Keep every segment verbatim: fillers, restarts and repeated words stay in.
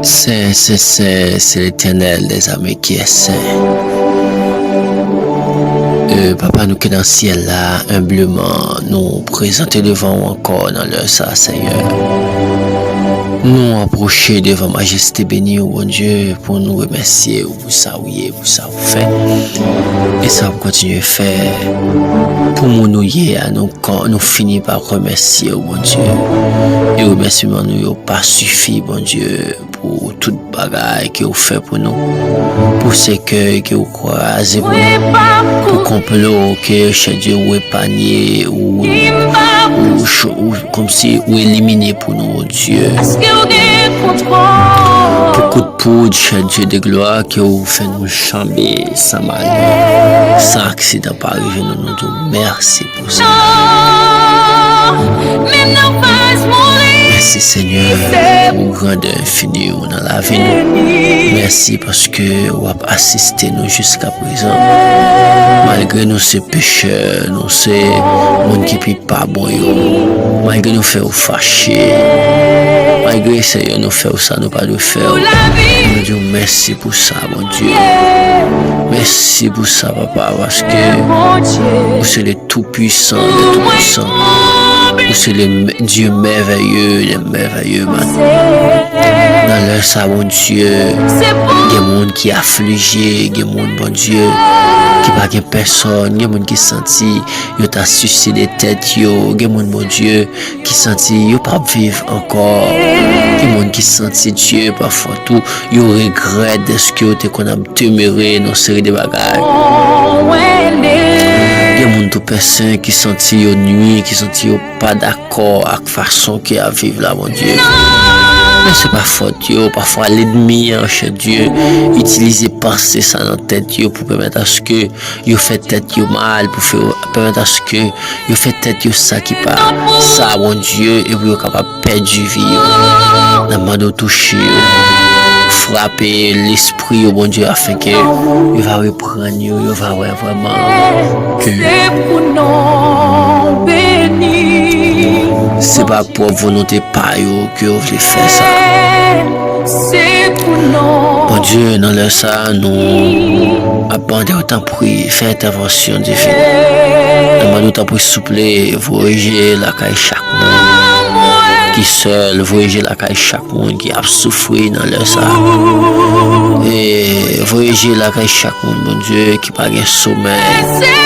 Sen, sen, sen, se Letènèl dèzame ki è sen. E, Papa nou ki nan syèl la, enbleman, nou prezante devan ou ankò nan lè sa, Senyè. Nou apwoche devan majeste beni ou, Bondye, pou nou remèsye ou pou sa ou ye, pou sa ou fè, e sa ou kontinye fè pou moun ou ye a. Nou, nou fini pa remèsye ou, Bondye, e remèsiman nou yo pa sifi, Bondye, pou tout bagay ke ou fè pou nou, pou sèkèy ke ou kraze pou nou, pou konplo ke, chè Dye, ou epanye, ou, ou, ou, ou kòmsi ou elimine pou nou, Bondye. Pou kout poud, chè Dye de glwa, ke ou fè nou chanbe san malè, san aksidan pa rive nou, nou di w mèsi pou sa. Mèsi, Senyè, pou grandè enfini ou nan lavi nou. Mèsi paske w ap asiste nou jiska prezan. Malgre nou se pechè, nou se moun ki pi pa bon yo. Malgre nou fè w fache, malgre, Senyè, nou fè w sa nou pa dwe fè w, nou di w mèsi pou sa, Bondye. Mèsi pou sa, Papa, paske ou se le Tou-Pwisan dè Tou-Pwisan. Ou se le mè-, Dye mèvèye dè mèvèye, Maten. Nan lè sa, Bondye, gen moun ki aflije, gen moun, Bondye, ki pa gen pèsòn, gen moun ki santi yo ta siside tèt yo, gen moun, Bondye, ki santi yo p ap viv ankò, gen moun ki santi, Dye, pafwa tou, yo regrèt dèske yo te konn ap demere nan seri de bagay. Gen moun tou pèsen ki santi yo nui, ki santi yo pa dakò ak fason ke y ap viv la, Bondye. Men se pa fòt yo, pafwa lènmi an, chè Dye, itilize panse sa nan tèt yo pou pèmèt aske yo fè tèt yo mal, pou fè, pèmèt aske yo fè tèt yo sa ki pa sa, Bondye, e pou yo kapab pèdi vi yo. N ap mande w touche yo, frape lespri yo, Bondye, afenke yo va reprann yo, yo va wè vrèman ke se pa pwòp volonte pa yo ke yo vle fè sa. Bondye, nan lè sa, nou ap mande w, tanpri, fè entèvansyon divin. N ap mande w, tanpri, souple, voye je lakay chak moun ki sèl, voye je lakay chak moun ki ap soufri nan lè sa. E voye je lakay chak moun, Bondye, ki pa gen somèy.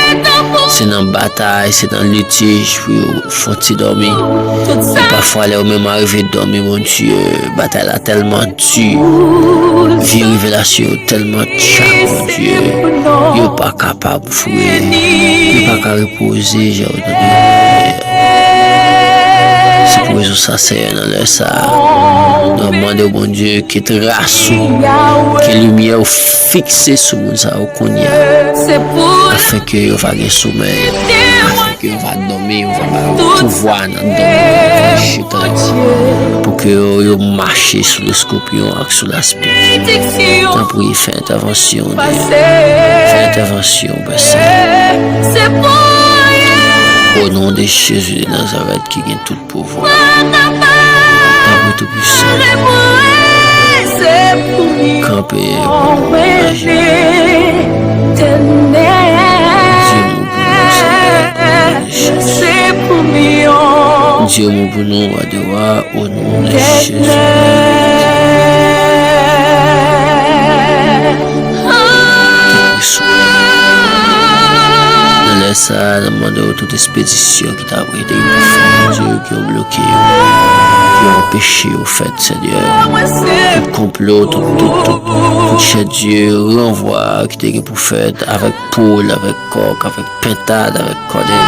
Se nan batay, se nan litij pou yo fon ti dòmi. E pafwa, lè yo menm arive dòmi, Bondye, batay la tèlman di. Vye revelasyon yo tèlman tchak, Bondye. Yo pa kapab, vre. Yo pa ka repoze, jan yo dwe. Se pou rezon sa, Senyè, nan lè sa, nou ap mande w, Bondye, ke tras ou, ke limyè ou fikse sou moun sa yo kounye a, afenke yo va gen somèy, afenke yo va dòmi, yo va ba yo pouvwa nan dòmi, chita, pou ke yo, yo mache sou leskopyon ak sou laspin. Tanpri, fè entèvansyon, Dye. Fè entèvansyon, Pè Sen. O non de Jezi de Nazarèt ki gen tout pouvwa. Tanpri, Toupwisan. Kanpe pou nou, Dye, nou pou nou, Senyè. Dye, nou pou nou, Wa dè wa, o non de Jezi. Nan lè sa a, n ap mande w tout espedisyon ki ta prete yo pou fè, Bondye, ke w bloke yo, ke w anpeche yo fèt, Senyè. Tout konplo, tout, tout, tout, tout chè Dye, ranvwa ki te gen pou fèt avèk poul, avèk kòk, avèk pentad, avèk kòdèn.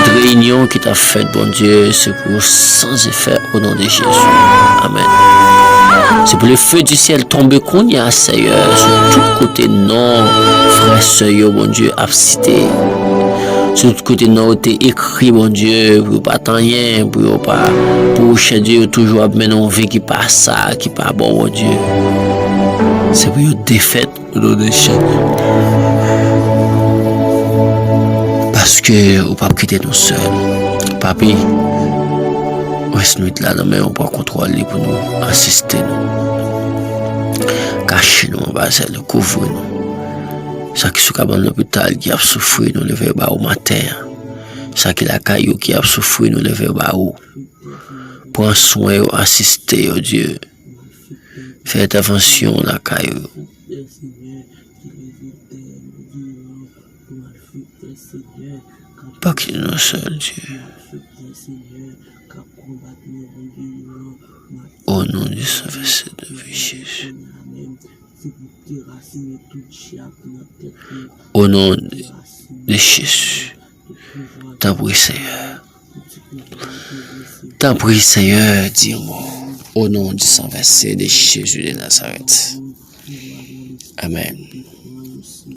Tout reyinyon ki t ap fèt, Bondye, se pou yo san efè, o non de Jezi. Amèn. Se pou le feu du ciel tonbe kounye a, Senyè, sou tout kote non frè, sè yo, Bondye, ap site. Sou tout kote non yo te ekri, Bondye, pou yo pa t anyen, pou yo pa, pou chè Dye yo toujou ap mennen yon vi ki pa sa, ki pa bon, Bondye. Se pou yo defèt. O non de Jezi. Paske Ke ou p ap kite nou sèl. Papi, rès nwit la nan men w, pran kontwòl li pou nou, asiste nou. Kache nou anba zèl ou, kouvri nou. Sa ki sou kabann lopital ki ap soufri, nou leve ba ou maten an. Sa ki lakay yo ki ap soufri, nou leve ba ou. Pran swen yo, asiste yo, Dye. Fè entèvansyon lakay yo. Pa kite nou sèl, Dye. O non de san vèsè de Jezi. O non de Jezi. Tanpri, Senyè. Tanpri, Senyè, di yon mo. O non de san vèsè de Jezi de Nazarèt. Amèn.